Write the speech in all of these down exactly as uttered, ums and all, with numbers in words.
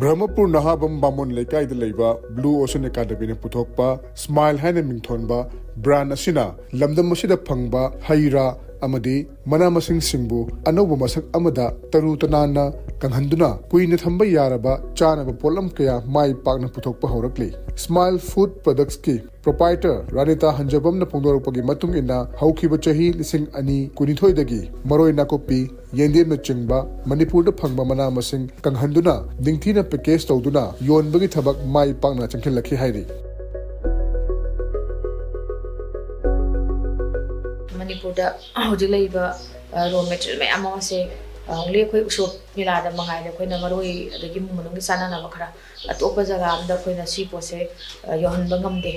ꯕ꯭ꯔꯍꯃꯄꯨꯔ ꯅꯍꯥꯕꯝ ꯕꯥꯃꯣꯟ ꯂꯩꯀꯥꯏꯗ ꯂꯩꯕ Blue Ocean Academyꯅ ꯄꯨꯊꯣꯛꯄ ꯁ꯭ꯃꯥꯏꯜ ꯍꯥꯏꯅ ꯃꯤꯡꯊꯣꯟꯕ ꯕ꯭ꯔꯥꯟ ꯑꯁꯤꯅ ꯂꯝꯗꯝ ꯑꯁꯤꯗ ꯐꯪꯕ ꯍꯩ ꯔꯥ ꯑꯃꯗꯤ ꯃꯅꯥ ꯃꯁꯤꯡꯁꯤꯡꯕꯨ ꯑꯅꯧꯕ ꯃꯁꯛ ꯑꯃꯗ ꯇꯔꯨ ꯇꯅꯥꯟꯅ ꯀꯪꯍꯟꯗꯨꯅ ꯀꯨꯏꯅ ꯊꯝꯕ ꯌꯥꯔꯕ ꯆꯥꯅꯕ ꯄꯣꯠꯂꯝ ꯀꯌꯥ ꯃꯥꯏ ꯄꯥꯛꯅ ꯄꯨꯊꯣꯛꯄ ꯍꯧꯔꯛꯂꯤ꯫ ꯁ꯭ꯃꯥꯏꯜ ꯐꯨꯗ ꯄ꯭ꯔꯗꯛꯁꯀꯤ ꯄ꯭ꯔꯣꯄꯥꯏꯇꯔ ꯔꯥꯅꯤꯇꯥ ꯍꯟꯖꯕꯝꯅ ꯐꯣꯡꯗꯣꯔꯛꯄꯒꯤ ꯃꯇꯨꯡ ꯏꯟꯅ, ꯍꯧꯈꯤꯕ ꯆꯍꯤ ꯂꯤꯁꯤꯡ ꯑꯅꯤ ꯀꯨꯟꯅꯤꯊꯣꯏꯗꯒꯤ ꯃꯔꯣꯏ ꯅꯥꯀꯨꯞꯄꯤ, ꯌꯦꯟꯗꯦꯝꯅꯆꯤꯡꯕ ꯃꯅꯤꯄꯨꯔꯗ ꯐꯪꯕ ꯃꯅꯥ ꯃꯁꯤꯡ ꯀꯪꯍꯟꯗꯨꯅ ꯅꯤꯡꯊꯤꯅ ꯄꯦꯀꯦꯖ ꯇꯧꯗꯨꯅ ꯌꯣꯟꯕꯒꯤ ꯊꯕꯛ ꯃꯥꯏ ꯄꯥꯛꯅ ꯆꯪꯁꯤꯜꯂꯛꯈꯤ ꯍꯥꯏꯔꯤ꯫ ꯃꯅꯤꯄꯨꯔꯗ ꯍꯧꯖꯤꯛ ꯂꯩꯔꯤꯕ ꯔꯣ ꯃꯦꯇꯔꯤꯌꯦꯜ ꯃꯌꯥꯝ ꯑꯃꯁꯦ ꯑꯣꯡꯂꯤ ꯑꯩꯈꯣꯏ ꯎꯁꯣꯞ ꯃꯦꯂꯥꯗ ꯃꯉꯥꯏꯗ ꯑꯩꯈꯣꯏꯅ ꯃꯔꯣꯏ ꯑꯗꯒꯤ ꯏꯃꯨꯡ ꯃꯅꯨꯡꯒꯤ ꯆꯥꯅꯅꯕ ꯈꯔ ꯑꯇꯣꯞꯄ ꯖꯒꯥ ꯑꯃꯗ ꯑꯩꯈꯣꯏꯅ ꯁꯤ ꯄꯣꯠꯁꯦ ꯌꯧꯍꯟꯕ ꯉꯝꯗꯦ꯫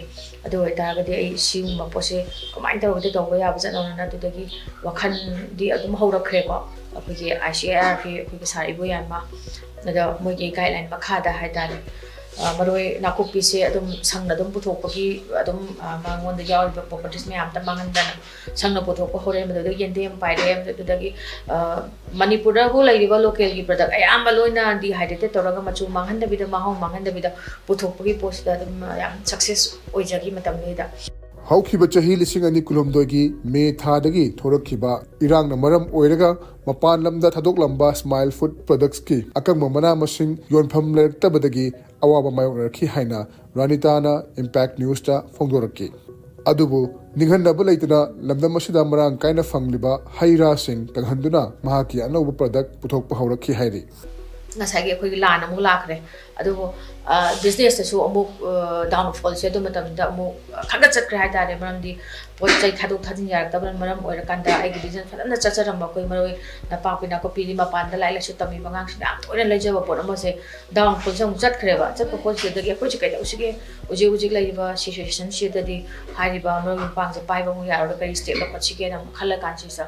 ꯑꯗꯨ ꯑꯣꯏꯇꯥꯔꯒꯗꯤ ꯑꯩ ꯁꯤꯒꯨꯝꯕ ꯄꯣꯠꯁꯦ ꯀꯃꯥꯏꯅ ꯇꯧꯔꯒꯗꯤ ꯇꯧꯕ ꯌꯥꯕ ꯖꯥꯠꯅꯣꯅ ꯑꯗꯨꯗꯒꯤ ꯋꯥꯈꯜꯗꯤ ꯑꯗꯨꯝ ꯍꯧꯔꯛꯈ꯭ꯔꯦꯀꯣ꯫ ꯑꯩꯈꯣꯏꯒꯤ ICARP, ꯑꯩꯈꯣꯏꯒꯤ ꯁꯥꯔ ꯏꯕꯣꯌꯥꯏꯃ, ꯑꯗ ꯃꯣꯏꯒꯤ ꯒꯥꯏꯗꯂꯥꯏꯟ ꯃꯈꯥꯗ ꯍꯥꯏꯇꯥꯔꯦ, ꯃꯔꯣꯏ ꯅꯥꯀꯨꯞꯄꯤꯁꯦ ꯑꯗꯨꯝ ꯁꯪꯅ ꯑꯗꯨꯝ ꯄꯨꯊꯣꯛꯄꯒꯤ ꯑꯗꯨꯝ ꯃꯉꯣꯟꯗ ꯌꯥꯎꯔꯤꯕ ꯄ꯭ꯔꯣꯄꯔꯇꯤꯁ ꯃꯌꯥꯝꯗ ꯃꯥꯡꯍꯟꯗꯅ ꯁꯪꯅ ꯄꯨꯊꯣꯛꯄ ꯍꯧꯔꯛꯑꯦ꯫ ꯃꯗꯨꯗꯒꯤ ꯌꯦꯟꯗꯦꯝ ꯄꯥꯏꯔꯛꯑꯦ꯫ ꯑꯗꯨꯗꯒꯤ ꯃꯅꯤꯄꯨꯔꯗꯕꯨ ꯂꯩꯔꯤꯕ ꯂꯣꯀꯦꯜꯒꯤ ꯄ꯭ꯔꯗꯛ ꯑꯌꯥꯝꯕ ꯂꯣꯏꯅ ꯗꯤꯍꯥꯏꯗ꯭ꯔꯦꯇꯦꯠ ꯇꯧꯔꯒ ꯃꯆꯨ ꯃꯥꯡꯍꯟꯗꯕꯤꯗ, ꯃꯍꯥꯎ ꯃꯥꯡꯍꯟꯗꯕꯤꯗ ꯄꯨꯊꯣꯛꯄꯒꯤ ꯄꯣꯠꯁꯤꯗ ꯑꯗꯨꯝ ꯌꯥꯝ ꯁꯛꯁꯦꯁ ꯑꯣꯏꯖꯈꯤ ꯃꯇꯝꯗꯨꯗ꯫ ꯍꯧꯈꯤꯕ ꯆꯍꯤ ꯂꯤꯁꯤꯡ ꯑꯅꯤ ꯀꯨꯟꯍꯨꯝꯗꯣꯏꯒꯤ ꯃꯦ ꯊꯥꯗꯒꯤ ꯊꯣꯔꯛꯈꯤꯕ ꯏꯔꯥꯡꯅ ꯃꯔꯝ ꯑꯣꯏꯔꯒ ꯃꯄꯥꯟ ꯂꯝꯗ ꯊꯥꯗꯣꯛꯂꯝꯕ ꯁ꯭ꯃꯥꯏꯜ ꯐꯨꯗ ꯄ꯭ꯔꯗꯛꯁꯀꯤ ꯑꯀꯪꯕ ꯃꯅꯥ ꯃꯁꯤꯡ ꯌꯣꯟꯐꯝ ꯂꯩꯔꯛꯇꯕꯗꯒꯤ ꯑꯋꯥꯕ ꯃꯥꯌꯣꯛꯅꯔꯛꯈꯤ ꯍꯥꯏꯅ ꯔꯥꯅꯤꯇꯥꯅ ꯏꯝꯄꯦꯛ ꯅ꯭ꯌꯨꯁꯇ ꯐꯣꯡꯗꯣꯔꯛꯈꯤ꯫ ꯑꯗꯨꯕꯨ ꯅꯤꯡꯍꯟꯅꯕ ꯂꯩꯇꯅ ꯂꯝꯗꯝ ꯑꯁꯤꯗ ꯃꯔꯥꯡ ꯀꯥꯏꯅ ꯐꯪꯂꯤꯕ ꯍꯩ ꯔꯥꯁꯤꯡ ꯀꯪꯍꯟꯗꯨꯅ ꯃꯍꯥꯛꯀꯤ ꯑꯅꯧꯕ ꯄ꯭ꯔꯗꯛ ꯄꯨꯊꯣꯛꯄ ꯍꯧꯔꯛꯈꯤ ꯍꯥꯏꯔꯤ꯫ ꯉꯁꯥꯏꯒꯤ ꯑꯩꯈꯣꯏꯒꯤ ꯂꯥꯟ ꯑꯃꯨꯛ ꯂꯥꯛꯈ꯭ꯔꯦ꯫ ꯑꯗꯨꯕꯨ ꯕꯤꯖꯤꯅꯦꯁꯇꯁꯨ ꯑꯃꯨꯛ ꯗꯥꯎꯟꯐꯣꯜꯁꯦ ꯑꯗꯨ ꯃꯇꯝꯗ ꯑꯃꯨꯛ ꯈꯪꯒꯠ ꯆꯠꯈ꯭ꯔꯦ ꯍꯥꯏꯇꯥꯔꯦ꯫ ꯃꯔꯝꯗꯤ ꯄꯣꯠ ꯆꯩ ꯊꯥꯗꯣꯛ ꯊꯥꯖꯤꯟ ꯌꯥꯔꯛꯇꯕꯅ ꯃꯔꯝ ꯑꯣꯏꯔꯀꯥꯟꯗ ꯑꯩꯒꯤ ꯕꯤꯖꯤꯅꯦꯁ ꯐꯖꯅ ꯆꯠꯆꯔꯝꯕ ꯑꯩꯈꯣꯏ ꯃꯔꯣꯏ ꯅꯄꯥꯛꯄꯤ ꯅꯥꯀꯨꯞꯄꯤꯗꯤ ꯃꯄꯥꯟꯗ ꯂꯥꯏꯔꯤꯛ ꯂꯥꯏꯁꯨ ꯇꯝꯃꯤꯕ ꯑꯉꯥꯡꯁꯤꯡꯅ ꯌꯥꯝ ꯇꯣꯏꯅ ꯂꯩꯖꯕ ꯄꯣꯠ ꯑꯃꯁꯦ ꯗꯥꯎꯟꯐꯣꯜꯁꯦ ꯑꯃꯨꯛ ꯆꯠꯈ꯭ꯔꯦꯕ꯫ ꯆꯠꯄ ꯄꯣꯠꯁꯤꯗꯒꯤ ꯑꯩꯈꯣꯏꯁꯦ ꯀꯩꯗꯧꯁꯤꯒꯦ, ꯍꯧꯖꯤꯛ ꯍꯧꯖꯤꯛ ꯂꯩꯔꯤꯕ ꯁꯤꯆꯨꯋꯦꯁꯟꯁꯤꯗꯗꯤ ꯍꯥꯏꯔꯤꯕ ꯃꯔꯣꯏ ꯃꯄꯥꯡꯁꯦ ꯄꯥꯏꯕ ꯑꯃꯨꯛ ꯌꯥꯔꯔꯣꯏ, ꯀꯔꯤ ꯁ꯭ꯇꯦꯞ ꯂꯧꯈꯠꯁꯤꯒꯦꯅ ꯑꯃꯨꯛ ꯈꯜꯂ ꯀꯥꯟꯁꯤꯗ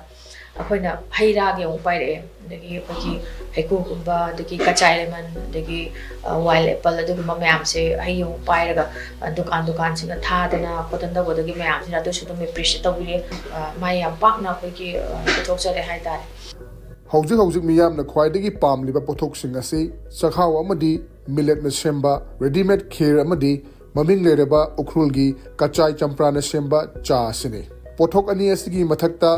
ꯑꯩꯈꯣꯏꯅ ꯍꯩ ꯔꯥꯒꯤ ꯑꯃꯨꯛ ꯄꯥꯏꯔꯛꯑꯦ꯫ ꯑꯗꯒꯤ ꯑꯩꯈꯣꯏꯒꯤ ꯍꯩꯀ꯭ꯔꯨꯒꯨꯝꯕ, ꯑꯗꯒꯤ ꯀꯆꯥꯏ ꯂꯦꯃꯟ, ꯑꯗꯒꯤ ꯋꯥꯏꯜ ꯑꯦꯄꯜ, ꯑꯗꯨꯒꯨꯝꯕ ꯃꯌꯥꯝꯁꯦ ꯍꯩ ꯑꯃꯨꯛ ꯄꯥꯏꯔꯒ ꯗꯨꯀꯥꯟ ꯗꯨꯀꯥꯟꯁꯤꯡꯗ ꯊꯥꯗꯅ ꯈꯣꯠꯇꯅ ꯇꯧꯕꯗꯒꯤ ꯃꯌꯥꯝꯁꯤꯅ ꯑꯗꯨꯁꯨ ꯑꯗꯨꯝ ꯑꯦꯄ꯭ꯔꯤꯁꯤꯌꯦꯠ ꯇꯧꯕꯤꯔꯦ꯫ ꯃꯥꯏ ꯌꯥꯝ ꯄꯥꯛꯅ ꯑꯩꯈꯣꯏꯒꯤ ꯄꯨꯊꯣꯛꯆꯔꯦ ꯍꯥꯏꯇꯥꯔꯦ꯫ ꯍꯧꯖꯤꯛ ꯍꯧꯖꯤꯛ ꯃꯤꯌꯥꯝꯅ ꯈ꯭ꯋꯥꯏꯗꯒꯤ ꯄꯥꯝꯂꯤꯕ ꯄꯣꯠꯊꯣꯛꯁꯤꯡ ꯑꯁꯤ ꯆꯥꯛꯍꯥꯎ ꯑꯃꯗꯤ milletꯅ ꯁꯦꯝꯕ readymade ꯈꯦꯔ ꯑꯃꯗꯤ ꯃꯃꯤꯡ ꯂꯩꯔꯕ ꯎꯈ꯭ꯔꯨꯜꯒꯤ ꯀꯆꯥꯏ ꯆꯝꯄ꯭ꯔꯥꯅ ꯁꯦꯝꯕ ꯆꯥ ꯑꯁꯤꯅꯤ꯫ ꯄꯣꯠꯊꯣꯛ ꯑꯅꯤ ꯑꯁꯤꯒꯤ ꯃꯊꯛꯇ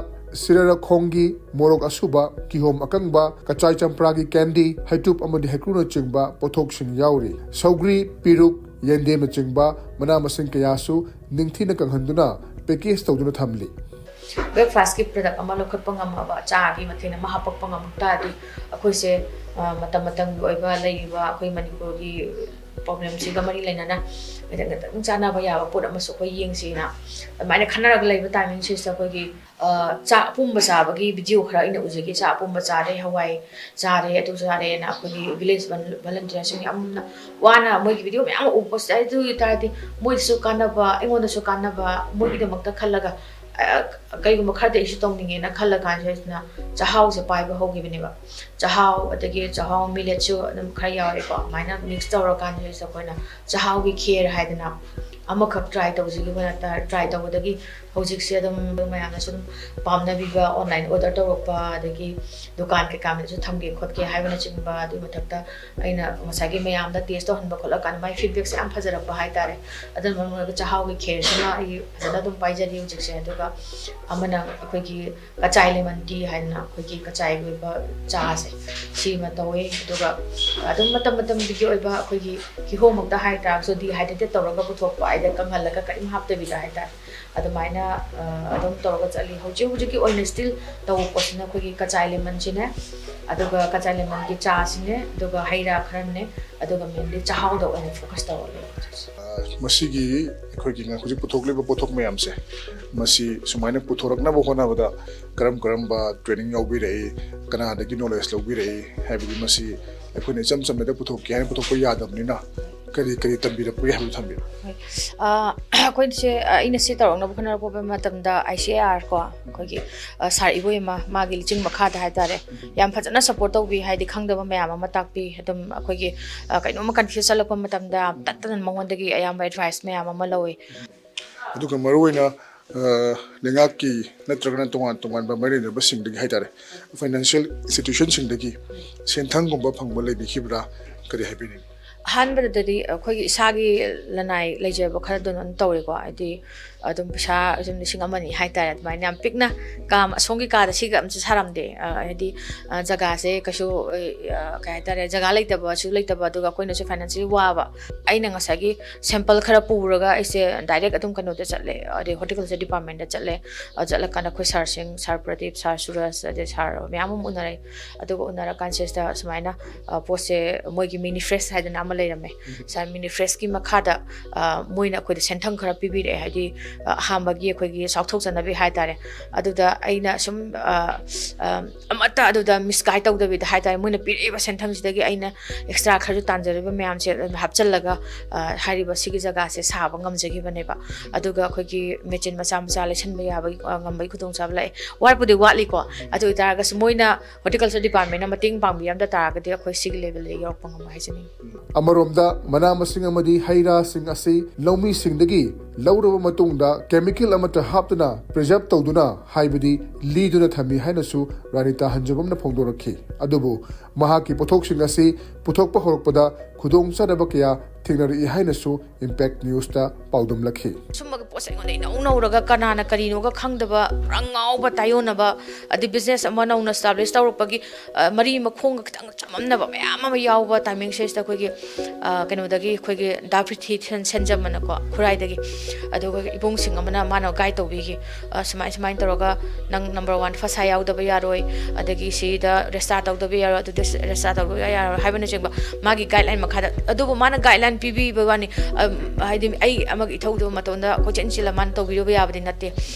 ꯁꯤꯔꯔꯈꯣꯡꯒꯤ ꯃꯣꯔꯣꯛ ꯑꯁꯨꯕ, ꯀꯤꯍꯣꯝ ꯑꯀꯪꯕ, ꯀꯆꯥꯏ ꯆꯝꯄ꯭ꯔꯥꯒꯤ candy, ꯍꯩꯇꯨꯞ ꯑꯃꯗꯤ ꯍꯩꯀ꯭ꯔꯨꯅꯆꯤꯡꯕ ꯄꯣꯠꯊꯣꯛꯁꯤꯡ ꯌꯥꯎꯔꯤ꯫ ꯁꯧꯒ꯭ꯔꯤ, ꯄꯦꯔꯨꯛ, ꯌꯦꯟꯗꯦꯝꯅꯆꯤꯡꯕ ꯃꯅꯥ ꯃꯁꯤꯡ ꯀꯌꯥꯁꯨ ꯅꯤꯡꯊꯤꯅ ꯀꯪꯍꯟꯗꯨꯅ package ꯇꯧꯗꯨꯅ ꯊꯝꯂꯤ꯫ Breakfastꯀꯤ product ꯑꯃ ꯂꯧꯈꯠꯄ ꯉꯝꯃꯕ, ꯆꯥꯒꯤ ꯃꯊꯦꯜ ꯑꯃ ꯍꯥꯄꯛꯄ ꯉꯝꯃꯛ ꯇꯥꯔꯗꯤ, ꯑꯩꯈꯣꯏꯁꯦ, ꯑ, ꯃꯇꯝ ꯃꯇꯝꯒꯤ ꯑꯣꯏꯕ ꯂꯩꯔꯤꯕ ꯑꯩꯈꯣꯏ ꯃꯅꯤꯄꯨꯔꯒꯤ problemꯁꯤꯒ ꯃꯔꯤ ꯂꯩꯅꯅ ꯈꯤꯇꯪ ꯈꯤꯇꯪ ꯆꯥꯟꯅꯕ ꯌꯥꯕ ꯄꯣꯠ ꯑꯃꯁꯨ ꯑꯩꯈꯣꯏ ꯌꯦꯡꯁꯤꯅ ꯑꯗꯨꯃꯥꯏꯅ ꯈꯟꯅꯔꯒ ꯂꯩꯕ timingꯁꯤꯗ ꯑꯩꯈꯣꯏꯒꯤ, ꯑ, ꯆꯥꯛ ꯑꯄꯨꯝꯕ ꯆꯥꯕꯒꯤ video ꯈꯔ ꯑꯩꯅ ꯎꯖꯈꯤ꯫ ꯆꯥꯛ ꯑꯄꯨꯝꯕ ꯆꯥꯔꯦ, ꯍꯋꯥꯏ ꯆꯥꯔꯦ, ꯑꯗꯨ ꯆꯥꯔꯦꯅ ꯑꯩꯈꯣꯏꯒꯤ village volunteerꯁꯤꯡ ꯌꯥꯝꯅ ꯋꯥꯅ ꯃꯣꯏꯒꯤ video ꯃꯌꯥꯝ ꯑꯃ ꯎꯕꯁꯤꯗ, ꯑꯗꯨ ꯑꯣꯏ ꯇꯥꯔꯗꯤ ꯃꯣꯏꯗꯁꯨ ꯀꯥꯟꯅꯕ, ꯑꯩꯉꯣꯟꯗꯁꯨ ꯀꯥꯟꯅꯕ, ꯃꯣꯏꯒꯤꯗꯃꯛꯇ ꯈꯜꯂꯒ, ꯑ, ꯀꯩꯒꯨꯝꯕ ꯈꯔꯗꯤ ꯑꯩꯁꯨ ꯇꯧꯅꯤꯡꯉꯦꯅ ꯈꯜꯂ ꯀꯥꯟꯁꯤꯗ ꯆꯥꯛꯍꯥꯎꯁꯦ ꯄꯥꯏꯕ ꯍꯧꯈꯤꯕꯅꯦꯕ꯫ ꯆꯥꯛꯍꯥꯎ, ꯑꯗꯒꯤ ꯆꯥꯛꯍꯥꯎ milletꯁꯨ ꯑꯗꯨꯝ ꯈꯔ ꯌꯥꯎꯔꯦꯀꯣ꯫ ꯑꯗꯨꯃꯥꯏꯅ mix ꯇꯧꯔꯀꯥꯟꯁꯤꯗ ꯑꯩꯈꯣꯏꯅ ꯆꯥꯛꯍꯥꯎꯒꯤ ꯈꯦꯔ ꯍꯥꯏꯗꯅ ꯑꯃꯈꯛ try ꯇꯧꯁꯤꯒꯤ ꯑꯣꯏꯅ try ꯇꯧꯕꯗꯒꯤ ꯍꯧꯖꯤꯛꯁꯦ ꯑꯗꯨꯝ ꯃꯌꯥꯝꯅꯁꯨ ꯑꯗꯨꯝ ꯄꯥꯝꯅꯕꯤꯕ, online order ꯇꯧꯔꯛꯄ, ꯑꯗꯒꯤ ꯗꯨꯀꯥꯟ ꯀꯩꯀꯥꯗꯁꯨ ꯊꯝꯒꯦ ꯈꯣꯠꯀꯦ ꯍꯥꯏꯕꯅꯆꯤꯡꯕ, ꯑꯗꯨꯒꯤ ꯃꯊꯛꯇ ꯑꯩꯅ ꯉꯁꯥꯏꯒꯤ ꯃꯌꯥꯝꯗ taste ꯇꯧꯍꯟꯕ ꯈꯣꯠꯂꯀꯥꯟꯗ ꯃꯥꯏ feedbackꯁꯦ ꯌꯥꯝ ꯐꯖꯔꯛꯄ ꯍꯥꯏꯇꯥꯔꯦ꯫ ꯑꯗꯨꯅ ꯃꯔꯝ ꯑꯣꯏꯔꯒ ꯆꯥꯛꯍꯥꯎꯒꯤ ꯈꯦꯔꯁꯤꯃ ꯑꯩ ꯐꯖꯅ ꯑꯗꯨꯝ ꯄꯥꯏꯖꯔꯤ ꯍꯧꯖꯤꯛꯁꯦ꯫ ꯑꯗꯨꯒ ꯑꯃꯅ ꯑꯩꯈꯣꯏꯒꯤ ꯀꯆꯥꯏ lemon tea ꯍꯥꯏꯗꯅ ꯑꯩꯈꯣꯏꯒꯤ ꯀꯆꯥꯏꯒꯤ ꯑꯣꯏꯕ ꯆꯥꯁꯦ, ꯁꯤꯃ ꯇꯧꯋꯦ꯫ ꯑꯗꯨꯒ ꯑꯗꯨꯝ ꯃꯇꯝ ꯃꯇꯝꯗꯨꯒꯤ ꯑꯣꯏꯕ ꯑꯩꯈꯣꯏꯒꯤ ꯀꯤꯍꯣꯝꯃꯛꯇ ꯍꯥꯏ ꯇꯥꯔꯒꯁꯨ dehydrated ꯇꯧꯔꯒ ꯄꯨꯊꯣꯛꯄ, ꯍꯥꯏꯗꯤ ꯀꯪꯍꯜꯂꯒ ꯀꯔꯤꯝ ꯍꯥꯞꯇꯕꯤꯗ ꯍꯥꯏꯇꯥꯔꯦ꯫ ꯑꯗꯨꯃꯥꯏꯅ, ꯑ, ꯑꯗꯨꯝ ꯇꯧꯔꯒ ꯆꯠꯂꯤ꯫ ꯍꯧꯖꯤꯛ ꯍꯧꯖꯤꯛꯀꯤ ꯑꯣꯏꯅ still ꯇꯧꯕ ꯄꯣꯠꯁꯤꯅ ꯑꯩꯈꯣꯏꯒꯤ ꯀꯆꯥꯏ lemonꯁꯤꯅꯦ, ꯑꯗꯨꯒ ꯀꯆꯥꯏ lemonꯒꯤ ꯆꯥꯁꯤꯅꯦ, ꯑꯗꯨꯒ ꯍꯩ ꯔꯥ ꯈꯔꯅꯦ, ꯑꯗꯨꯒ mainly ꯆꯥꯛꯍꯥꯎꯗ ꯑꯣꯏꯅ focus ꯇꯧꯔ ꯂꯩ ꯍꯧꯖꯤꯛꯁꯦ꯫ ꯑ, ꯃꯁꯤꯒꯤ ꯑꯩꯈꯣꯏꯒꯤ ꯉ-, ꯍꯧꯖꯤꯛ ꯄꯨꯊꯣꯛꯂꯤꯕ ꯄꯣꯠꯊꯣꯛ ꯃꯌꯥꯝꯁꯦ, ꯃꯁꯤ ꯁꯨꯃꯥꯏꯅ ꯄꯨꯊꯣꯔꯛꯅꯕ ꯍꯣꯠꯅꯕꯗ ꯀꯔꯝ ꯀꯔꯝꯕ training ꯌꯥꯎꯕꯤꯔꯛꯏ, ꯀꯅꯥꯗꯒꯤ knowledge ꯂꯧꯕꯤꯔꯛꯏ ꯍꯥꯏꯕꯗꯤ ꯃꯁꯤ ꯑꯩꯈꯣꯏꯅ ꯏꯆꯝ ꯆꯝꯅꯗ ꯄꯨꯊꯣꯛꯀꯦ ꯍꯥꯏꯅ ꯄꯨꯊꯣꯛꯄ ꯌꯥꯗꯕꯅꯤꯅ ꯀꯔꯤ ꯀꯔꯤ ꯇꯝꯕꯤꯔꯛꯄꯒꯦ ꯍꯥꯏꯕꯗꯨ ꯊꯝꯕꯤꯌꯨ꯫ ꯑ, ꯑꯩꯈꯣꯏꯁꯦ, ꯑ, ꯑꯩꯅ ꯁꯤ ꯇꯧꯔꯛꯅꯕ ꯍꯣꯠꯅꯔꯛꯄ ꯃꯇꯝꯗ I C A R ꯀꯣ, ꯑꯩꯈꯣꯏꯒꯤ, ꯑ, sir ꯏꯕꯣꯏꯃ, ꯃꯥꯒꯤ ꯂꯤꯆꯤꯡ ꯃꯈꯥꯗ ꯍꯥꯏꯇꯥꯔꯦ, ꯌꯥꯝ ꯐꯖꯅ support ꯇꯧꯕꯤ, ꯍꯥꯏꯗꯤ ꯈꯪꯗꯕ ꯃꯌꯥꯝ ꯑꯃ ꯇꯥꯛꯄꯤ꯫ ꯑꯗꯨꯝ ꯑꯩꯈꯣꯏꯒꯤ, ꯑ, ꯀꯩꯅꯣꯝꯃ confuse ꯆꯠꯂꯛꯄ ꯃꯇꯝꯗ ꯇꯠꯇꯅ ꯃꯉꯣꯟꯗꯒꯤ ꯑꯌꯥꯝꯕ advice ꯃꯌꯥꯝ ꯑꯃ ꯂꯧꯋꯤ꯫ ꯑꯗꯨꯒ ꯃꯔꯨꯑꯣꯏꯅ ꯑ, ꯂꯩꯉꯥꯛꯀꯤ ꯅꯠꯇ꯭ꯔꯒꯅ ꯇꯣꯉꯥꯟ ꯇꯣꯉꯥꯟꯕ ꯃꯔꯤ ꯂꯩꯅꯕꯁꯤꯡꯗꯒꯤ ꯍꯥꯏꯇꯥꯔꯦ, financial institutionꯁꯤꯡꯗꯒꯤ ꯁꯦꯟꯊꯪꯒꯨꯝꯕ ꯐꯪꯕ ꯂꯩꯕꯤꯈꯤꯕ꯭ꯔꯥ? ꯀꯔꯤ ꯍꯥꯏꯕꯤꯅꯤꯡ? ꯑꯍꯥꯟꯕꯗꯗꯤ ꯑꯩꯈꯣꯏꯒꯤ ꯏꯁꯥꯒꯤ ꯂꯅꯥꯏ ꯂꯩꯖꯕ ꯈꯔꯗꯨꯅ ꯑꯗꯨꯝ ꯇꯧꯔꯦꯀꯣ꯫ ꯍꯥꯏꯗꯤ ꯑꯗꯨꯝ ꯄꯩꯁꯥ ꯑꯗꯨꯝ ꯂꯤꯁꯤꯡ ꯑꯃ ꯑꯅꯤ ꯍꯥꯏꯇꯥꯔꯦ, ꯑꯗꯨꯃꯥꯏꯅ ꯌꯥꯝ ꯄꯤꯛꯅ ꯀꯥ ꯑꯁꯣꯝꯒꯤ ꯀꯥꯗ ꯁꯤꯒ ꯑꯝꯇ ꯁꯥꯔꯝꯗꯦ꯫ ꯑ, ꯍꯥꯏꯗꯤ ꯑ, ꯖꯒꯥꯁꯦ ꯀꯩꯁꯨ ꯑ, ꯀꯩ ꯍꯥꯏꯇꯥꯔꯦ, ꯖꯒꯥ ꯂꯩꯇꯕꯁꯨ ꯂꯩꯇꯕ, ꯑꯗꯨꯒ ꯑꯩꯈꯣꯏꯅꯁꯨ financially ꯋꯥꯕ꯫ ꯑꯩꯅ ꯉꯁꯥꯏꯒꯤ sample ꯈꯔ ꯄꯨꯔꯒ ꯑꯩꯁꯦ direct ꯑꯗꯨꯝ ꯀꯩꯅꯣꯗ ꯆꯠꯂꯦ, ꯑꯗꯩ horticulture departmentꯇ ꯆꯠꯂꯦ꯫ ꯑ, ꯆꯠꯂꯀꯥꯟꯗ ꯑꯩꯈꯣꯏ sirꯁꯤꯡ, sir ꯄ꯭ꯔꯗꯤꯞ, sir ꯁꯨꯔꯖ, ꯑꯗꯩ sir ꯃꯌꯥꯝ ꯑꯃ ꯎꯅꯔꯦ꯫ ꯑꯗꯨꯒ ꯎꯅꯔꯀꯥꯟꯁꯤꯗ ꯁꯨꯃꯥꯏꯅ ꯑ, ꯄꯣꯠꯁꯦ ꯃꯣꯏꯒꯤ mini fresh ꯍꯥꯏꯗꯅ ꯑꯃ ꯂꯩꯔꯝꯃꯦ꯫ Sir, mini freshꯀꯤ ꯃꯈꯥꯗ ꯑ, ꯃꯣꯏꯅ ꯑꯩꯈꯣꯏꯗ ꯁꯦꯟꯊꯪ ꯈꯔ ꯄꯤꯕꯤꯔꯛꯑꯦ, ꯍꯥꯏꯗꯤ ꯑ, ꯑꯍꯥꯟꯕꯒꯤ ꯑꯩꯈꯣꯏꯒꯤ ꯆꯥꯎꯊꯣꯛꯆꯅꯕꯤ ꯍꯥꯏꯇꯥꯔꯦ꯫ ꯑꯗꯨꯗ ꯑꯩꯅ ꯁꯨꯝ ꯑ, ꯑ, ꯑꯃꯠꯇ ꯑꯗꯨꯗ misguide ꯇꯧꯗꯕꯤꯗ ꯍꯥꯏꯇꯥꯔꯦ, ꯃꯣꯏꯅ ꯄꯤꯔꯛꯏꯕ ꯁꯦꯟꯊꯪꯁꯤꯗꯒꯤ ꯑꯩꯅ extra ꯈꯔꯁꯨ ꯇꯥꯟꯖꯔꯤꯕ ꯃꯌꯥꯝꯁꯦ ꯑꯗꯨꯝ ꯍꯥꯞꯆꯤꯜꯂꯒ ꯑ, ꯍꯥꯏꯔꯤꯕ ꯁꯤꯒꯤ ꯖꯒꯥꯁꯦ ꯁꯥꯕ ꯉꯝꯖꯈꯤꯕꯅꯦꯕ꯫ ꯑꯗꯨꯒ ꯑꯩꯈꯣꯏꯒꯤ ꯃꯦꯆꯤꯟ ꯃꯆꯥ ꯃꯆꯥ ꯂꯩꯁꯟꯕ ꯌꯥꯕꯒꯤ ꯑ, ꯉꯝꯕꯒꯤ ꯈꯨꯗꯣꯡꯆꯥꯕ ꯂꯥꯛꯑꯦ꯫ ꯋꯥꯠꯄꯨꯗꯤ ꯋꯥꯠꯂꯤꯀꯣ, ꯑꯗꯨ ꯑꯣꯏꯇꯥꯔꯒꯁꯨ ꯃꯣꯏꯅ horticulture departmentꯅ ꯃꯇꯦꯡ ꯄꯥꯡꯕꯤꯔꯝꯗ ꯇꯥꯔꯒꯗꯤ ꯑꯩꯈꯣꯏ ꯁꯤꯒꯤ levelꯗ ꯌꯧꯔꯛꯄ ꯉꯝꯃꯣꯏ ꯍꯥꯏꯖꯅꯤꯡꯉꯤ꯫ ꯑꯃꯔꯣꯝꯗ, ꯃꯅꯥ ꯃꯁꯤꯡ ꯑꯃꯗꯤ ꯍꯩ ꯔꯥꯁꯤꯡ ꯑꯁꯤ ꯂꯧꯃꯤꯁꯤꯡꯗꯒꯤ ꯂꯧꯔꯕ ꯃꯇꯨꯡꯗ chemical ꯑꯃꯠꯇ ꯍꯥꯞꯇꯅ preserve ꯇꯧꯗꯨꯅ, ꯍꯥꯏꯕꯗꯤ ꯂꯤꯗꯨꯅ ꯊꯝꯃꯤ ꯍꯥꯏꯅꯁꯨ ꯔꯥꯅꯤꯇꯥ ꯍꯟꯖꯕꯝꯅ ꯐꯣꯡꯗꯣꯔꯛꯈꯤ꯫ ꯑꯗꯨꯕꯨ ꯃꯍꯥꯛꯀꯤ ꯄꯣꯠꯊꯣꯛꯁꯤꯡ ꯑꯁꯤ ꯄꯨꯊꯣꯛꯄ ꯍꯧꯔꯛꯄꯗ ꯈꯨꯗꯣꯡꯆꯥꯗꯕ ꯀꯌꯥ ꯊꯦꯡꯅꯔꯛꯏ ꯍꯥꯏꯅꯁꯨ Impact Newsꯇ ꯄꯥꯎꯗꯝꯂꯛꯈꯤ꯫ ꯁꯨꯝꯕꯒꯤ ꯄꯣꯠꯁꯦ ꯑꯩꯉꯣꯟꯗ ꯏꯅꯧ ꯅꯧꯔꯒ, ꯀꯅꯥꯅ ꯀꯔꯤꯅꯣꯒ ꯈꯪꯗꯕ, ꯄꯨꯔꯥ ꯉꯥꯎꯕ ꯇꯥꯏꯌꯣꯟꯅꯕ, ꯑꯗꯩ business ꯑꯃ ꯅꯧꯅ establish ꯇꯧꯔꯛꯄꯒꯤ, ꯑ, ꯃꯔꯤ ꯃꯈꯣꯡꯒ ꯈꯤꯇꯪ ꯆꯃꯝꯅꯕ ꯃꯌꯥꯝ ꯑꯃ ꯌꯥꯎꯕ timing ꯁꯤꯗꯩꯁꯤꯗ ꯑꯩꯈꯣꯏꯒꯤ, ꯑ, ꯀꯩꯅꯣꯗꯒꯤ ꯑꯩꯈꯣꯏꯒꯤ ꯗꯥ ꯄ꯭ꯔꯤꯊꯤ ꯁꯦꯟ-, ꯁꯦꯟꯖꯝ ꯑꯅꯀꯣ, ꯈꯨꯔꯥꯏꯗꯒꯤ, ꯑꯗꯨꯒ ꯏꯕꯨꯡꯁꯤꯡ ꯑꯃꯅ ꯃꯥꯅ guide ꯇꯧꯕꯤꯈꯤ꯫ ꯑ, ꯁꯨꯃꯥꯏ, ꯁꯨꯃꯥꯏꯅ ꯇꯧꯔꯒ ꯅꯪ number one ꯐꯁꯥ ꯌꯥꯎꯗꯕ ꯌꯥꯔꯣꯏ, ꯑꯗꯒꯤ ꯁꯤꯗ restart ꯇꯧꯗꯕ ꯌꯥꯔꯣꯏ, ꯑꯗꯨꯗ restart ꯇꯧꯗꯕ ꯌꯥꯔꯣꯏ ꯍꯥꯏꯕꯅꯆꯤꯡꯕ ꯃꯥꯒꯤ guideline ꯃꯈꯥꯗ꯫ ꯑꯗꯨꯕꯨ ꯃꯥꯅ guideline ꯄꯤꯕꯤꯕ ꯋꯥꯅꯤ, ꯑꯝ, ꯍꯥꯏꯗꯤ ꯑꯩ ꯑꯃꯒꯤ ꯏꯊꯧꯗꯨ ꯃꯇꯣꯟꯗ ꯀꯣꯏꯆꯦꯟ ꯆꯦꯜꯂ ꯃꯥꯅ ꯇꯧꯕꯤꯔꯨꯕ ꯌꯥꯕꯗꯤ ꯅꯠꯇꯦ꯫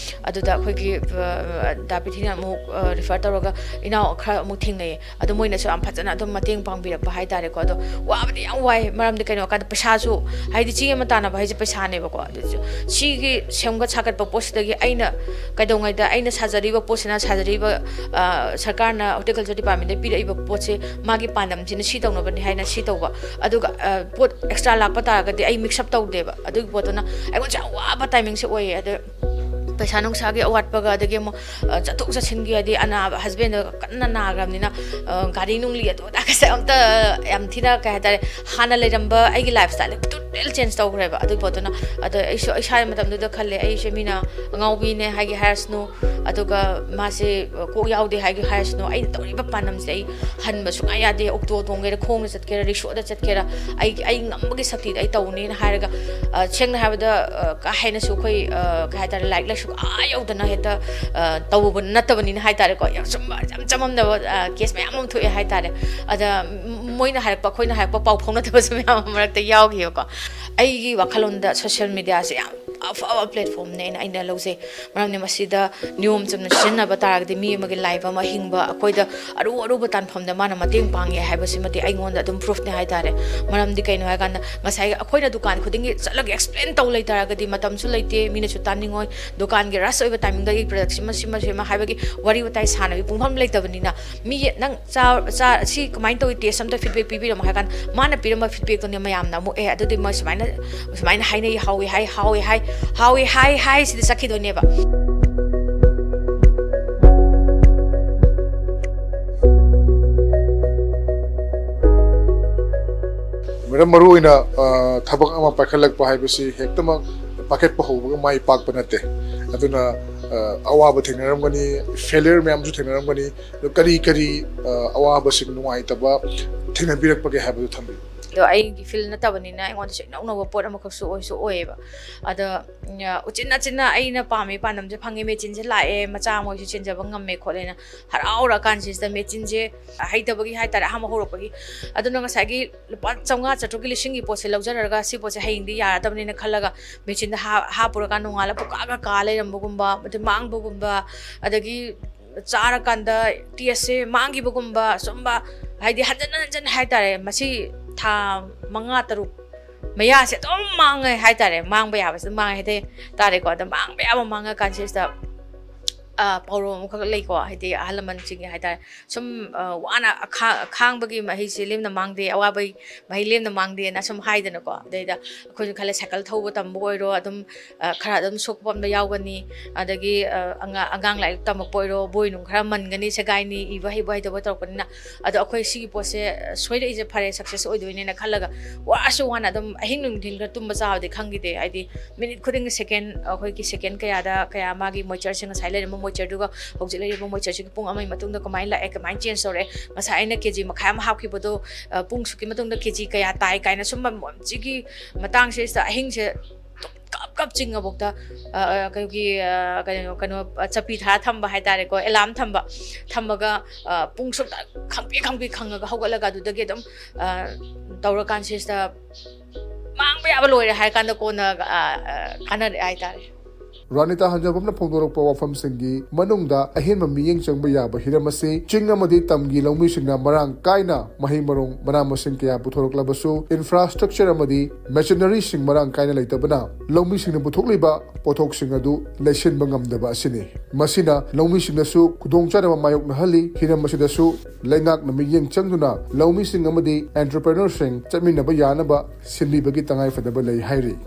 ꯑꯗꯨꯗ ꯑꯩꯈꯣꯏꯒꯤ, ꯑ, ꯗꯥ ꯄ꯭ꯔꯤꯊꯤꯅ ꯑꯃꯨꯛ, ꯑ, refer ꯇꯧꯔꯒ ꯏꯅꯥꯎ ꯈꯔ ꯑꯃꯨꯛ ꯊꯦꯡꯅꯩꯌꯦ꯫ ꯑꯗꯣ ꯃꯣꯏꯅꯁꯨ ꯌꯥꯝ ꯐꯖꯅ ꯑꯗꯨꯝ ꯃꯇꯦꯡ ꯄꯥꯡꯕꯤꯔꯛꯄ ꯍꯥꯏꯇꯥꯔꯦꯀꯣ꯫ ꯑꯗꯣ ꯋꯥꯕꯗꯤ ꯌꯥꯝ ꯋꯥꯏ, ꯃꯔꯝꯗꯤ ꯀꯩꯅꯣ ꯍꯥꯏꯀꯥꯟꯗ ꯄꯩꯁꯥꯁꯨ, ꯍꯥꯏꯗꯤ ꯆꯦꯡ ꯑꯃ ꯇꯥꯟꯅꯕ ꯍꯥꯏꯁꯦ ꯄꯩꯁꯥꯅꯦꯕꯀꯣ꯫ ꯑꯗꯨꯁꯨ ꯁꯤꯒꯤ ꯁꯦꯝꯒꯠ ꯁꯥꯒꯠꯄ ꯄꯣꯠꯁꯤꯗꯒꯤ ꯑꯩꯅ ꯀꯩꯗꯧꯉꯩꯗ ꯑꯩꯅ ꯁꯥꯖꯔꯤꯕ ꯄꯣꯠꯁꯤꯅ, ꯁꯥꯖꯔꯤꯕ, ꯑ, ꯁꯔꯀꯥꯔꯅ horticulture departmentꯗ ꯄꯤꯔꯛꯏꯕ ꯄꯣꯠꯁꯦ ꯃꯥꯒꯤ ꯄꯥꯟꯗꯝꯁꯤꯅ ꯁꯤ ꯇꯧꯅꯕꯅꯤ ꯍꯥꯏꯅ ꯁꯤ ꯇꯧꯕ, ꯑꯗꯨꯒ, ꯑ, ꯄꯣꯠ extra ꯂꯥꯛꯄ ꯇꯥꯔꯒꯗꯤ ꯑꯩ mix up ꯇꯧꯗꯦꯕ꯫ ꯑꯗꯨꯒꯤ ꯄꯣꯠꯇꯨꯅ ꯑꯩꯉꯣꯟꯗꯁꯨ ꯌꯥꯝ ꯋꯥꯕ timingꯁꯦ ꯑꯣꯏꯌꯦ꯫ ꯑꯗ ꯄꯩꯁꯥ ꯅꯨꯡꯁꯥꯒꯤ ꯑꯋꯥꯠꯄꯒ, ꯑꯗꯒꯤ ꯑꯃꯨꯛ, ꯑ, ꯆꯠꯊꯣꯛ ꯆꯠꯁꯤꯟꯒꯤ, ꯍꯥꯏꯗꯤ ꯑꯅꯥꯕ, husband ꯀꯟꯅ ꯅꯥꯈ꯭ꯔꯕꯅꯤꯅ, ꯑ, ꯒꯥꯔꯤ ꯅꯨꯡꯂꯤ ꯑꯗꯨ ꯑꯗꯥꯒꯁꯦ ꯑꯝꯇ, ꯌꯥꯝ ꯊꯤꯅ, ꯀꯩ ꯍꯥꯏꯇꯥꯔꯦ, ꯍꯥꯟꯅ ꯂꯩꯔꯝꯕ ꯑꯩꯒꯤ lifestyle total change ꯇꯧꯈ꯭ꯔꯦꯕ꯫ ꯑꯗꯨꯒꯤ ꯄꯣꯠꯇꯨꯅ, ꯑꯗꯣ ꯑꯩꯁꯨ ꯏꯁꯥ ꯃꯇꯝꯗꯨꯗ ꯈꯜꯂꯦ, ꯑꯩꯁꯦ ꯃꯤꯅ ꯑꯉꯥꯎꯕꯤꯅꯦ ꯍꯥꯏꯒꯦ ꯍꯥꯏꯔꯁꯅꯨ, ꯑꯗꯨꯒ ꯃꯥꯁꯦ ꯀꯣꯛ ꯌꯥꯎꯗꯦ ꯍꯥꯏꯒꯦ ꯍꯥꯏꯔꯁꯅꯨ, ꯑꯩꯅ ꯇꯧꯔꯤꯕ ꯄꯥꯟꯗꯝꯁꯦ ꯑꯩ ꯍꯟꯕ ꯁꯨꯡꯌꯥ ꯌꯥꯗꯦ꯫ ꯑꯣꯛꯇꯣ ꯇꯣꯡꯒꯦꯔꯥ, ꯈꯣꯡꯅ ꯆꯠꯀꯦꯔꯥ, ꯔꯤꯛꯁꯣꯗ ꯆꯠꯀꯦꯔꯥ, ꯑꯩ, ꯑꯩ ꯉꯝꯕꯒꯤ ꯁꯛꯇꯤꯗ ꯑꯩ ꯇꯧꯅꯤꯅ ꯍꯥꯏꯔꯒ, ꯑ, ꯁꯦꯡꯅ ꯍꯥꯏꯔꯕꯗ, ꯑ, ꯀꯥ ꯍꯦꯟꯅꯁꯨ ꯑꯩꯈꯣꯏ, ꯑ, ꯀꯩ ꯍꯥꯏꯇꯥꯔꯦ, ꯂꯥꯏꯔꯤꯛ ꯂꯥꯏꯁꯨ ꯑꯥ ꯌꯧꯗꯅ ꯍꯦꯛꯇ, ꯑ, ꯇꯧꯕ ꯅꯠꯇꯕꯅꯤꯅ ꯍꯥꯏꯇꯥꯔꯦꯀꯣ꯫ ꯌꯥꯝ ꯆꯨꯝꯕ, ꯌꯥꯝ ꯆꯃꯝꯅꯕ, ꯑ, case ꯃꯌꯥꯝ ꯑꯃ ꯊꯣꯛꯑꯦ ꯍꯥꯏꯇꯥꯔꯦ꯫ ꯑꯗ ꯃ-, ꯃꯣꯏꯅ ꯍꯥꯏꯔꯛꯄ, ꯑꯩꯈꯣꯏꯅ ꯍꯥꯏꯔꯛꯄ ꯄꯥꯎ ꯐꯥꯎꯅꯗꯕꯁꯨ ꯃꯌꯥꯝ ꯑꯃ ꯃꯔꯛꯇ ꯌꯥꯎꯈꯤꯕꯀꯣ꯫ ꯑꯩꯒꯤ ꯋꯥꯈꯜꯂꯣꯟꯗ social mediaꯁꯦ ꯌꯥꯝ ꯑꯐꯕ platformꯅꯦꯅ ꯑꯩꯅ ꯂꯧꯖꯩ꯫ ꯃꯔꯝꯗꯤ ꯃꯁꯤꯗ ꯅꯤꯌꯣꯝ ꯆꯨꯝꯅ ꯁꯤꯖꯤꯟꯅꯕ ꯇꯥꯔꯒꯗꯤ ꯃꯤ ꯑꯃꯒꯤ life ꯑꯃ ꯍꯤꯡꯕ, ꯑꯩꯈꯣꯏꯗ ꯑꯔꯨ ꯑꯔꯨꯕ ꯇꯥꯟꯐꯝꯗ ꯃꯥꯅ ꯃꯇꯦꯡ ꯄꯥꯡꯉꯦ ꯍꯥꯏꯕꯁꯤꯃꯗꯤ ꯑꯩꯉꯣꯟꯗ ꯑꯗꯨꯝ proofꯅꯦ ꯍꯥꯏꯇꯥꯔꯦ꯫ ꯃꯔꯝꯗꯤ ꯀꯩꯅꯣ ꯍꯥꯏꯀꯥꯟꯗ, ꯉꯁꯥꯏꯒꯤ ꯑꯩꯈꯣꯏꯅ ꯗꯨꯀꯥꯟ ꯈꯨꯗꯤꯡꯒꯤ ꯆꯠꯂꯒ explain ꯇꯧ ꯂꯩꯇꯥꯔꯒꯗꯤ ꯃꯇꯝꯁꯨ ꯂꯩꯇꯦ, ꯃꯤꯅꯁꯨ ꯇꯥꯅꯤꯡꯉꯣꯏ, ꯗꯨꯀꯥꯟꯒꯤ rush ꯑꯣꯏꯕ timingꯗꯒꯤ productꯁꯤꯃ, ꯁꯤꯃ, ꯁꯤꯃ ꯍꯥꯏꯕꯒꯤ ꯋꯥꯔꯤ ꯋꯥꯇꯥꯏ ꯁꯥꯟꯅꯕꯒꯤ ꯄꯨꯡꯐꯝ ꯂꯩꯇꯕꯅꯤꯅ, ꯃꯤ ꯅꯪ ꯆꯥ-, ꯆꯥ-, ꯁꯤ ꯀꯃꯥꯏꯅ ꯇꯧꯏ, taste ꯑꯝꯇ feedback ꯄꯤꯕꯤꯔꯝꯃꯣ ꯍꯥꯏ ꯀꯥꯟꯗ, ꯃꯥꯅ ꯄꯤꯔꯝꯕ feedbackꯇꯨꯅꯦ ꯃꯌꯥꯝꯅ ꯑꯃꯨꯛ, "ꯑꯦ, ꯑꯗꯨꯗꯤ ꯃꯣꯏ ꯁꯨꯃꯥꯏꯅ, ꯁꯨꯃꯥꯏꯅ ꯍꯥꯏꯅꯩ, ꯍꯥꯎꯏ ꯍꯥꯏ, ꯍꯥꯎꯏ ꯍꯥꯏ, ꯍꯥꯎꯏ ꯍꯥꯏ" ꯍꯥꯏ ꯁꯤꯗ ꯆꯠꯈꯤꯗꯣꯏꯅꯦꯕ꯫ ꯃꯦꯗꯥꯝ, ꯃꯔꯨꯑꯣꯏꯅ, ꯑ, ꯊꯕꯛ ꯑꯃ ꯄꯥꯏꯈꯠꯂꯛꯄ ꯍꯥꯏꯕꯁꯤ ꯍꯦꯛꯇꯃꯛ ꯄꯥꯏꯈꯠꯄ ꯍꯧꯕꯒ ꯃꯥꯏ ꯄꯥꯛꯄ ꯅꯠꯇꯦ꯫ ꯑꯗꯨꯅ, ꯑ, ꯑꯋꯥꯕ ꯊꯦꯡꯅꯔꯝꯒꯅꯤ, failure ꯃꯌꯥꯝꯁꯨ ꯊꯦꯡꯅꯔꯝꯒꯅꯤ꯫ ꯑꯗꯣ ꯀꯔꯤ ꯀꯔꯤ, ꯑ, ꯑꯋꯥꯕꯁꯤꯡ, ꯅꯨꯡꯉꯥꯏꯇꯕ ꯊꯦꯡꯅꯕꯤꯔꯛꯄꯒꯦ ꯍꯥꯏꯕꯗꯨ ꯊꯝꯕꯤꯌꯨ꯫ ꯑꯗꯣ ꯑꯩꯒꯤ field ꯅꯠꯇꯕꯅꯤꯅ ꯑꯩꯉꯣꯟꯗꯁꯨ ꯏꯅꯧ ꯅꯧꯕ ꯄꯣꯠ ꯑꯃꯈꯛꯁꯨ ꯑꯣꯏꯁꯨ ꯑꯣꯏꯌꯦꯕ꯫ ꯑꯗ, ꯎꯝ, ꯎꯆꯤꯟ ꯅꯥꯆꯤꯟꯅ ꯑꯩꯅ ꯄꯥꯝꯃꯤ ꯄꯥꯟꯗꯝꯁꯦ ꯐꯪꯉꯦ, ꯃꯦꯆꯤꯟꯁꯦ ꯂꯥꯛꯑꯦ, ꯃꯆꯥ ꯃꯣꯏꯁꯨ ꯆꯦꯟꯖꯕ ꯉꯝꯃꯦ ꯈꯣꯠꯂꯦꯅ ꯍꯔꯥꯎꯔꯀꯥꯟꯁꯤꯗ ꯃꯦꯆꯤꯟꯁꯦ ꯍꯩꯇꯕꯒꯤ ꯍꯥꯏꯇꯥꯔꯦ, ꯑꯍꯥꯟꯕ ꯍꯧꯔꯛꯄꯒꯤ꯫ ꯑꯗꯨꯅ ꯉꯁꯥꯏꯒꯤ ꯂꯨꯄꯥ ꯆꯥꯝꯃꯉꯥ, ꯆꯥꯇ꯭ꯔꯨꯛꯀꯤ, ꯂꯤꯁꯤꯡꯒꯤ ꯄꯣꯠꯁꯦ ꯂꯧꯖꯔꯒ ꯁꯤ ꯄꯣꯠꯁꯦ ꯍꯌꯦꯡꯗꯤ ꯌꯥꯔꯗꯕꯅꯤꯅ ꯈꯜꯂꯒ ꯃꯦꯆꯤꯟꯗ ꯍꯥ-, ꯍꯥꯞꯄꯨꯔꯀꯥꯟ ꯅꯣꯡꯉꯥꯜꯂ ꯄꯨꯀꯥꯒ ꯀꯥ ꯂꯩꯔꯝꯕꯒꯨꯝꯕ, ꯑꯗꯩ ꯃꯥꯡꯕꯒꯨꯝꯕ, ꯑꯗꯒꯤ ꯆꯥꯔꯀꯥꯟꯗ tasteꯁꯦ ꯃꯥꯡꯈꯤꯕꯒꯨꯝꯕ, ꯁꯨꯝꯕ, ꯍꯥꯏꯗꯤ ꯍꯟꯖꯟ ꯍꯟꯖꯟ ꯍꯥꯏꯇꯥꯔꯦ꯫ ꯃꯁꯤ ꯊꯥ ꯃꯉꯥ, ꯇꯔꯨꯛ ꯃꯌꯥꯁꯦ ꯑꯗꯨꯝ ꯃꯥꯡꯉꯦ ꯍꯥꯏꯇꯥꯔꯦ꯫ ꯃꯥꯡꯕ ꯌꯥꯕꯁꯦ ꯑꯗꯨꯝ ꯃꯥꯡꯉꯦ ꯍꯥꯏꯇꯥꯔꯦꯀꯣ꯫ ꯑꯗ ꯃꯥꯡꯕ ꯌꯥꯕ ꯃꯥꯡꯉꯀꯥꯟꯁꯤꯗ ꯑ, ꯄꯥꯎꯔꯧ ꯑꯃꯈꯛ ꯂꯩꯀꯣ, ꯍꯥꯏꯗꯤ ꯑꯍꯜ ꯂꯃꯟꯁꯤꯡꯒꯤ ꯍꯥꯏꯇꯥꯔꯦ, ꯁꯨꯝ, ꯑ, ꯋꯥꯅ ꯑꯈꯥ-, ꯈꯥꯡꯕꯒꯤ ꯃꯍꯩꯁꯦ ꯂꯦꯝꯅ ꯃꯥꯡꯗꯦ, ꯑꯋꯥꯕꯒꯤ ꯃꯍꯩ ꯂꯦꯝꯅ ꯃꯥꯡꯗꯦꯅ ꯁꯨꯝ ꯍꯥꯏꯗꯅꯀꯣ꯫ ꯑꯗꯩꯗ ꯑꯩꯈꯣꯏꯁꯨ ꯈꯜꯂꯦ, ꯁꯥꯏꯀꯜ ꯊꯧꯕ ꯇꯝꯕ ꯑꯣꯏꯔꯣ, ꯑꯗꯨꯝ, ꯑ, ꯈꯔ ꯑꯗꯨꯝ ꯁꯣꯛꯄ ꯄꯟꯕ ꯌꯥꯎꯒꯅꯤ, ꯑꯗꯒꯤ, ꯑ, ꯑꯉꯥ-, ꯑꯉꯥꯡ ꯂꯥꯏꯔꯤꯛ ꯇꯝꯃꯛꯄ ꯑꯣꯏꯔꯣ, ꯕꯣꯏ ꯅꯨꯡ ꯈꯔ ꯃꯟꯒꯅꯤ, ꯁꯦꯒꯥꯏꯅꯤ, ꯏꯕ ꯍꯩꯕ ꯍꯩꯇꯕ ꯇꯧꯔꯛꯄꯅꯤꯅ꯫ ꯑꯗꯣ ꯑꯩꯈꯣꯏ ꯁꯤꯒꯤ ꯄꯣꯠꯁꯦ, ꯑ, ꯁꯣꯏꯔꯛꯏꯁꯦ ꯐꯔꯦ, success ꯑꯣꯏꯗꯣꯏꯅꯦꯅ ꯈꯜꯂꯒ ꯋꯥꯔꯁꯨ ꯋꯥꯅ ꯑꯗꯨꯝ ꯑꯍꯤꯡ ꯅꯨꯡꯊꯤꯟ ꯈꯔ ꯇꯨꯝꯕ ꯆꯥꯕꯗꯤ ꯈꯪꯈꯤꯗꯦ꯫ ꯍꯥꯏꯗꯤ ꯃꯤꯅꯤꯠ ꯈꯨꯗꯤꯡꯒꯤ second, ꯑꯩꯈꯣꯏꯒꯤ second ꯀꯌꯥꯗ ꯀꯌꯥ ꯃꯥꯒꯤ moistureꯁꯦ, ꯉꯁꯥꯏ ꯂꯩꯔꯝꯕ moistureꯗꯨꯒ ꯍꯧꯖꯤꯛ ꯂꯩꯔꯤꯕ moistureꯁꯤꯒꯤ ꯄꯨꯡ ꯑꯃꯒꯤ ꯃꯇꯨꯡꯗ ꯀꯃꯥꯏꯅ ꯂꯥꯛꯑꯦ, ꯀꯃꯥꯏꯅ change ꯇꯧꯔꯛꯑꯦ, ꯉꯁꯥꯏ ꯑꯩꯅ ꯀꯦ ꯖꯤ ꯃꯈꯥꯏ ꯑꯃ ꯍꯥꯞꯈꯤꯕꯗꯣ, ꯑ, ꯄꯨꯡ ꯁꯨꯛꯀꯤ ꯃꯇꯨꯡꯗ ꯀꯦ ꯖꯤ ꯀꯌꯥ ꯇꯥꯏ ꯀꯥꯏꯅ ꯁꯨꯝꯕ ꯃꯌꯥꯝꯁꯤꯒꯤ ꯃꯇꯥꯡꯁꯤꯗ ꯑꯍꯤꯡꯁꯦ ꯀꯞ ꯀꯞ ꯆꯤꯡꯉꯕꯧꯇ, ꯑ, ꯑ, ꯀꯩꯅꯣꯒꯤ, ꯑ, ꯀꯩꯅꯣ, ꯀꯩꯅꯣ, ꯑ, ꯆꯧꯀ꯭ꯔꯤ ꯊꯥꯔ ꯊꯝꯕ ꯍꯥꯏꯇꯥꯔꯦꯀꯣ, alarm ꯊꯝꯕ, ꯊꯝꯃꯒ, ꯑ, ꯄꯨꯡ ꯁꯨꯛꯇ ꯈꯪꯄꯤ ꯈꯪꯄꯤ ꯈꯪꯉꯒ ꯍꯧꯒꯠꯂꯒ ꯑꯗꯨꯗꯒꯤ ꯑꯗꯨꯝ, ꯑ, ꯇꯧꯔꯀꯥꯟꯁꯤꯗ ꯃꯥꯡꯕ ꯌꯥꯕ ꯂꯣꯏꯔꯦ ꯍꯥꯏꯔ ꯀꯥꯟꯗ ꯀꯣꯟꯅ, ꯑ, ꯑ, ꯀꯥꯟꯅꯔꯛꯑꯦ ꯍꯥꯏꯇꯥꯔꯦ꯫ ꯔꯥꯅꯤꯇꯥ ꯍꯟꯖꯕꯝꯅ ꯐꯣꯡꯗꯣꯔꯛꯄ ꯋꯥꯐꯝꯁꯤꯡꯒꯤ ꯃꯅꯨꯡꯗ ꯑꯍꯦꯟꯕ ꯃꯤꯠꯌꯦꯡ ꯆꯪꯕ ꯌꯥꯕ ꯍꯤꯔꯝ ꯑꯁꯤ ꯆꯤꯡ ꯑꯃꯗꯤ ꯇꯝꯒꯤ ꯂꯧꯃꯤꯁꯤꯡꯅ ꯃꯔꯥꯡ ꯀꯥꯏꯅ ꯃꯍꯩ ꯃꯔꯣꯡ, ꯃꯅꯥ ꯃꯁꯤꯡ ꯀꯌꯥ ꯄꯨꯊꯣꯔꯛꯂꯕꯁꯨ, infrastructure ꯑꯃꯗꯤ machineryꯁꯤꯡ ꯃꯔꯥꯡ ꯀꯥꯏꯅ ꯂꯩꯇꯕꯅ ꯂꯧꯃꯤꯁꯤꯡꯅ ꯄꯨꯊꯣꯛꯂꯤꯕ ꯄꯣꯠꯊꯣꯛꯁꯤꯡ ꯑꯗꯨ ꯂꯩꯁꯤꯟꯕ ꯉꯝꯗꯕ ꯑꯁꯤꯅꯤ꯫ ꯃꯁꯤꯅ ꯂꯧꯃꯤꯁꯤꯡꯗꯁꯨ ꯈꯨꯗꯣꯡꯆꯥꯗꯕ ꯃꯥꯌꯣꯛꯅꯍꯜꯂꯤ꯫ ꯍꯤꯔꯝ ꯑꯁꯤꯗꯁꯨ ꯂꯩꯉꯥꯛꯅ ꯃꯤꯠꯌꯦꯡ ꯆꯪꯗꯨꯅ ꯂꯧꯃꯤꯁꯤꯡ ꯑꯃꯗꯤ entrepreneurꯁꯤꯡ ꯆꯠꯃꯤꯟꯅꯕ ꯌꯥꯅꯕ ꯁꯤꯟꯕꯤꯕꯒꯤ ꯇꯉꯥꯏꯐꯗꯕ ꯂꯩ ꯍꯥꯏꯔꯤ꯫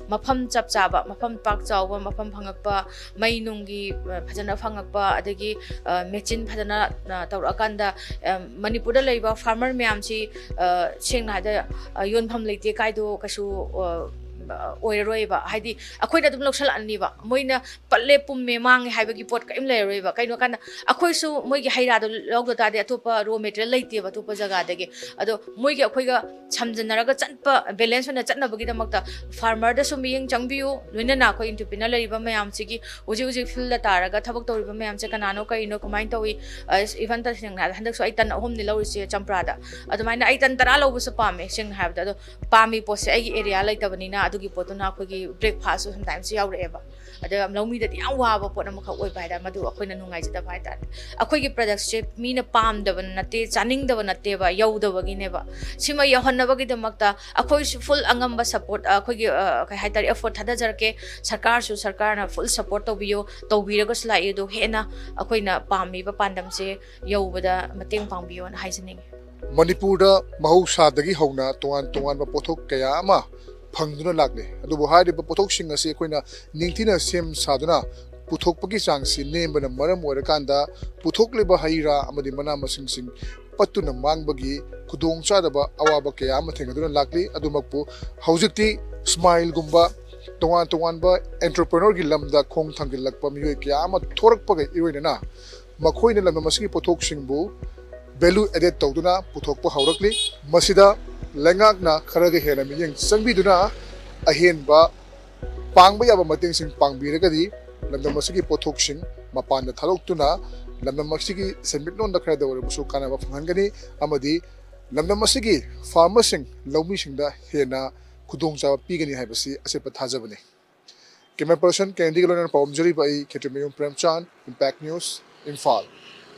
ꯃꯐꯝ ꯆꯞ ꯆꯥꯕ, ꯃꯐꯝ ꯄꯥꯛ ꯆꯥꯎꯕ, ꯃꯐꯝ ꯐꯪꯉꯛꯄ, ꯃꯩ ꯅꯨꯡꯒꯤ, ꯑ, ꯐꯖꯅ ꯐꯪꯉꯛꯄ, ꯑꯗꯒꯤ, ꯑ, machine ꯐꯖꯅ, ꯑ, ꯇꯧꯔꯛꯑꯀꯥꯟꯗ, ꯑ, ꯃꯅꯤꯄꯨꯔꯗ ꯂꯩꯔꯤꯕ farmer ꯃꯌꯥꯝꯁꯤ, ꯑ, ꯁꯦꯡꯅ ꯍꯥꯏꯔꯕꯗ, ꯑ, ꯌꯣꯟꯐꯝ ꯂꯩꯇꯦ ꯀꯥꯏꯗꯣ ꯀꯩꯁꯨ, ꯑ, ꯑꯣꯏꯔꯔꯣꯏꯕ꯫ ꯍꯥꯏꯗꯤ ꯑꯩꯈꯣꯏꯅ ꯑꯗꯨꯝ ꯂꯧꯁꯜꯂꯛꯑꯅꯤꯕ, ꯃꯣꯏꯅ ꯄꯠꯂꯦ, ꯄꯨꯝꯃꯦ, ꯃꯥꯡꯉꯦ ꯍꯥꯏꯕꯒꯤ ꯄꯣꯠ ꯀꯔꯤꯝ ꯂꯩꯔꯔꯣꯏꯕ꯫ ꯀꯩꯅꯣ ꯀꯥꯟꯗ ꯑꯩꯈꯣꯏꯁꯨ ꯃꯣꯏꯒꯤ ꯍꯩ ꯔꯥꯗꯣ ꯂꯧꯗ ꯇꯥꯔꯗꯤ ꯑꯇꯣꯞꯄ raw material ꯂꯩꯇꯦꯕ ꯑꯇꯣꯞꯄ ꯖꯒꯥꯗꯒꯤ꯫ ꯑꯗꯣ ꯃꯣꯏꯒꯤ ꯑꯩꯈꯣꯏꯒ ꯁꯝꯖꯟꯅꯔꯒ ꯆꯠꯄ, balance ꯑꯣꯏꯅ ꯆꯠꯅꯕꯒꯤꯗꯃꯛꯇ farmerꯗꯁꯨ ꯃꯤꯠꯌꯦꯡ ꯆꯪꯕꯤꯌꯨ, ꯂꯣꯏꯅꯅ ꯑꯩꯈꯣꯏ entrepreneur ꯂꯩꯔꯤꯕ ꯃꯌꯥꯝꯁꯤꯒꯤ ꯍꯧꯖꯤꯛ ꯍꯧꯖꯤꯛ fieldꯗ ꯇꯥꯔꯒ ꯊꯕꯛ ꯇꯧꯔꯤꯕ ꯃꯌꯥꯝꯁꯦ ꯀꯅꯥꯅꯣ, ꯀꯔꯤꯅꯣ, ꯀꯃꯥꯏꯅ ꯇꯧꯏ? ꯑꯁ, even ꯇꯁꯦꯡꯅ ꯍꯥꯏꯔꯕꯗ ꯍꯟꯗꯛꯁꯨ ꯑꯩ ꯇꯟ ꯑꯍꯨꯝꯅꯤ ꯂꯧꯔꯤꯁꯦ ꯆꯝꯄ꯭ꯔꯥꯗ꯫ ꯑꯗꯨꯃꯥꯏꯅ ꯑꯩ ꯇꯟ ꯇꯔꯥ ꯂꯧꯕꯁꯨ ꯄꯥꯝꯃꯦ, ꯁꯦꯡꯅ ꯍꯥꯏꯔꯕꯗ꯫ ꯑꯗꯣ ꯄꯥꯝꯃꯤ ꯄꯣꯠꯁꯦ ꯑꯩꯒꯤ area ꯂꯩꯇꯕꯅꯤꯅ ꯑꯗꯨꯒꯤ ꯄꯣꯠꯇꯨꯅ ꯑꯩꯈꯣꯏꯒꯤ breakfast ꯁꯨ sometimes ꯌꯥꯎꯔꯛꯑꯦꯕ꯫ ꯑꯗ ꯂꯧꯃꯤꯗꯗꯤ ꯌꯥꯝ ꯋꯥꯕ ꯄꯣꯠ ꯑꯃꯈꯛ ꯑꯣꯏꯕ ꯍꯥꯏꯇꯥꯔꯦ, ꯃꯗꯨ ꯑꯩꯈꯣꯏꯅ ꯅꯨꯡꯉꯥꯏꯖꯗꯕ ꯍꯥꯏꯇꯥꯔꯦ꯫ ꯑꯩꯈꯣꯏꯒꯤ product ꯁꯦ ꯃꯤꯅ ꯄꯥꯝꯗꯕ ꯅꯠꯇꯦ, ꯆꯥꯅꯤꯡꯗꯕ ꯅꯠꯇꯦꯕ, ꯌꯧꯗꯕꯒꯤꯅꯦꯕ꯫ ꯁꯤꯃ ꯌꯧꯍꯟꯅꯕꯒꯤꯗꯃꯛꯇ ꯑꯩꯈꯣꯏꯁꯨ full ꯑꯉꯝꯕ support, ꯑꯩꯈꯣꯏꯒꯤ, ꯑ, ꯀꯩ ꯍꯥꯏꯇꯥꯔꯦ, effort ꯊꯥꯗꯖꯔꯛꯀꯦ꯫ ꯁꯔꯀꯥꯔꯁꯨ, ꯁꯔꯀꯥꯔꯅ full support ꯇꯧꯕꯤꯌꯨ, ꯇꯧꯕꯤꯔꯒꯁꯨ ꯂꯥꯛꯏ, ꯑꯗꯣ ꯍꯦꯟꯅ ꯑꯩꯈꯣꯏꯅ ꯄꯥꯝꯃꯤꯕ ꯄꯥꯟꯗꯝꯁꯦ ꯌꯧꯕꯗ ꯃꯇꯦꯡ ꯄꯥꯡꯕꯤꯌꯣꯅ ꯍꯥꯏꯖꯅꯤꯡꯉꯤ꯫ ꯃꯅꯤꯄꯨꯔꯗ ꯃꯍꯧꯁꯥꯗꯒꯤ ꯍꯧꯅ ꯇꯣꯉꯥꯟ ꯇꯣꯉꯥꯟꯕ ꯄꯣꯠꯊꯣꯛ ꯀꯌꯥ ꯑꯃ ꯐꯪꯗꯨꯅ ꯂꯥꯛꯂꯤ꯫ ꯑꯗꯨꯕꯨ ꯍꯥꯏꯔꯤꯕ ꯄꯣꯠꯊꯣꯛꯁꯤꯡ ꯑꯁꯤ ꯑꯩꯈꯣꯏꯅ ꯅꯤꯡꯊꯤꯅ ꯁꯦꯝ ꯁꯥꯗꯨꯅ ꯄꯨꯊꯣꯛꯄꯒꯤ ꯆꯥꯡꯁꯤ ꯅꯦꯝꯕꯅ ꯃꯔꯝ ꯑꯣꯏꯔꯀꯥꯟꯗ ꯄꯨꯊꯣꯛꯂꯤꯕ ꯍꯩ ꯔꯥ ꯑꯃꯗꯤ ꯃꯅꯥ ꯃꯁꯤꯡꯁꯤꯡ ꯄꯠꯇꯨꯅ ꯃꯥꯡꯕꯒꯤ ꯈꯨꯗꯣꯡꯆꯥꯗꯕ ꯑꯋꯥꯕ ꯀꯌꯥ ꯑꯃ ꯊꯦꯡꯅꯗꯨꯅ ꯂꯥꯛꯂꯤ꯫ ꯑꯗꯨꯃꯛꯄꯨ ꯍꯧꯖꯤꯛꯇꯤ ꯁ꯭ꯃꯥꯏꯜꯒꯨꯝꯕ ꯇꯣꯉꯥꯟ ꯇꯣꯉꯥꯟꯕ entrepreneur ꯒꯤ ꯂꯝꯗ ꯈꯣꯡ ꯊꯥꯡꯖꯤꯜꯂꯛꯄ ꯃꯤꯑꯣꯏ ꯀꯌꯥ ꯑꯃ ꯊꯣꯔꯛꯄꯒ ꯏꯔꯣꯏꯅꯅ ꯃꯈꯣꯏꯅ ꯂꯝꯗꯝ ꯑꯁꯤꯒꯤ ꯄꯣꯠꯊꯣꯛꯁꯤꯡꯕꯨ value added ꯇꯧꯗꯨꯅ ꯄꯨꯊꯣꯛꯄ ꯍꯧꯔꯛꯂꯤ꯫ ꯃꯁꯤꯗ ꯂꯩꯉꯥꯛꯅ ꯈꯔꯒ ꯍꯦꯟꯅ ꯃꯤꯠꯌꯦꯡ ꯆꯪꯕꯤꯗꯨꯅ ꯑꯍꯦꯟꯕ ꯄꯥꯡꯕ ꯌꯥꯕ ꯃꯇꯦꯡꯁꯤꯡ ꯄꯥꯡꯕꯤꯔꯒꯗꯤ ꯂꯝꯗꯝ ꯑꯁꯤꯒꯤ ꯄꯣꯠꯊꯣꯛꯁꯤꯡ ꯃꯄꯥꯟꯗ ꯊꯥꯗꯣꯛꯇꯨꯅ ꯂꯝꯗꯝ ꯑꯁꯤꯒꯤ ꯁꯦꯟꯃꯤꯠꯂꯣꯟꯗ ꯈꯔꯗ ꯑꯣꯏꯔꯕꯁꯨ ꯀꯥꯟꯅꯕ ꯐꯪꯍꯟꯒꯅꯤ ꯑꯃꯗꯤ ꯂꯝꯗꯝ ꯑꯁꯤꯒꯤ farmer ꯁꯤꯡ, ꯂꯧꯃꯤꯁꯤꯡꯗ ꯍꯦꯟꯅ ꯈꯨꯗꯣꯡꯆꯥꯕ ꯄꯤꯒꯅꯤ ꯍꯥꯏꯕꯁꯤ ꯑꯆꯦꯠꯄ ꯊꯥꯖꯕꯅꯤ꯫ Camera person ꯀꯦꯅꯦꯗꯤꯒ ꯂꯣꯏꯅꯅ ꯄꯥꯎꯗꯝꯖꯔꯤꯕ ꯑꯩ ꯈꯦꯇ꯭ꯔꯤꯃꯌꯨꯝ ꯄ꯭ꯔꯦꯝꯆꯥꯟ, Impact News, ꯏꯝꯐꯥꯜ꯫